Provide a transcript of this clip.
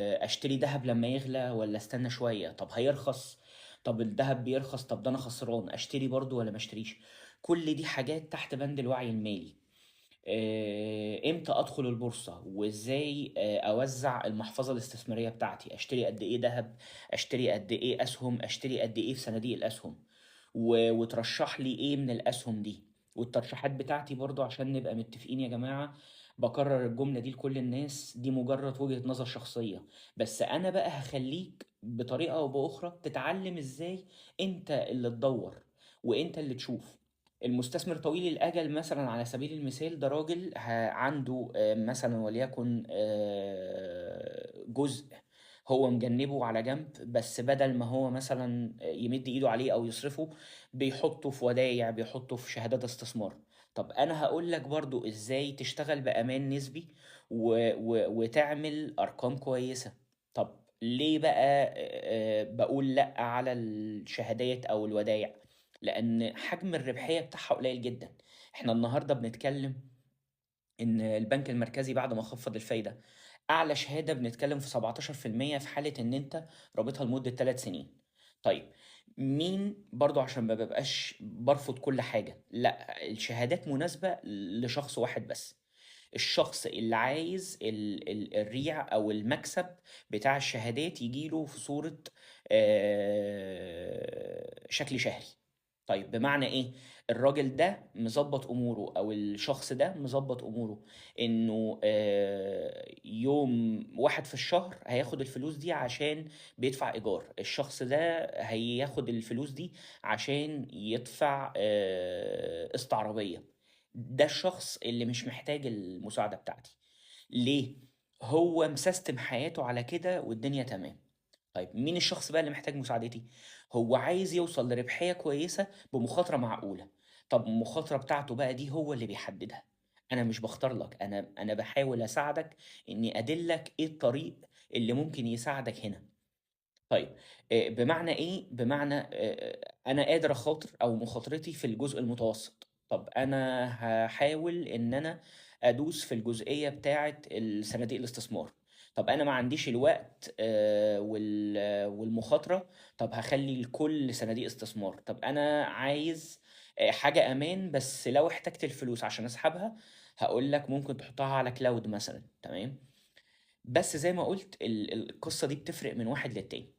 اشتري ذهب لما يغلى ولا استنى شوية؟ طب هيرخص، طب الذهب بيرخص، طب ده انا خسران، اشتري برضو ولا ما اشتريش؟ كل دي حاجات تحت بند الوعي المالي. امتى ادخل البورصة، وازاي اوزع المحفظة الاستثمارية بتاعتي، اشتري قد ايه ذهب، اشتري قد ايه اسهم، اشتري قد ايه في صناديق الاسهم، وترشح لي ايه من الاسهم دي. والترشيحات بتاعتي برضو عشان نبقى متفقين يا جماعة، بكرر الجملة دي لكل الناس، دي مجرد وجهة نظر شخصية، بس انا بقى هخليك بطريقة او باخرى تتعلم ازاي انت اللي تدور وانت اللي تشوف. المستثمر طويل الأجل مثلا على سبيل المثال، ده راجل عنده مثلا وليكن جزء هو مجنبه على جنب، بس بدل ما هو مثلا يمد ايده عليه او يصرفه، بيحطه في ودايع، بيحطه في شهادات استثمار. طب انا هقول لك برضو ازاي تشتغل بامان نسبي وتعمل ارقام كويسة. طب ليه بقى بقول لا على الشهادات او الودايع؟ لان حجم الربحية بتاعها قليل جدا. احنا النهارده بنتكلم ان البنك المركزي بعد ما خفض الفايدة، اعلى شهادة بنتكلم في 17% في حاله ان انت رابطها لمدة 3 سنين. طيب مين برضو، عشان ما ببقاش برفض كل حاجة، لا الشهادات مناسبة لشخص واحد بس، الشخص اللي عايز الريع او المكسب بتاع الشهادات يجيله في صوره شكل شهري. طيب بمعنى ايه؟ الراجل ده مظبط اموره او الشخص ده مظبط اموره انه يوم واحد في الشهر هياخد الفلوس دي عشان بيدفع ايجار، الشخص ده هياخد الفلوس دي عشان يدفع قسط عربية. ده الشخص اللي مش محتاج المساعدة بتاعتي. ليه؟ هو مسيستم حياته على كده والدنيا تمام. طيب مين الشخص بقى اللي محتاج مساعدتي؟ هو عايز يوصل لربحية كويسة بمخاطرة معقولة. طب المخاطرة بتاعته بقى دي هو اللي بيحددها، أنا مش بختار لك، أنا بحاول أساعدك إني أدلك إيه الطريق اللي ممكن يساعدك هنا. طيب بمعنى إيه؟ بمعنى أنا قادر أخاطر أو مخاطرتي في الجزء المتوسط. طب أنا هحاول إن أنا أدوس في الجزئية بتاعة الصناديق الاستثمار. طب أنا ما عنديش الوقت والمخاطرة، طب هخلي لكل صناديق استثمار. طب أنا عايز حاجة أمان، بس لو احتجت الفلوس عشان أسحبها هقول لك ممكن تحطها على cloud مثلا. تمام؟ بس زي ما قلت القصة دي بتفرق من واحد للتاني.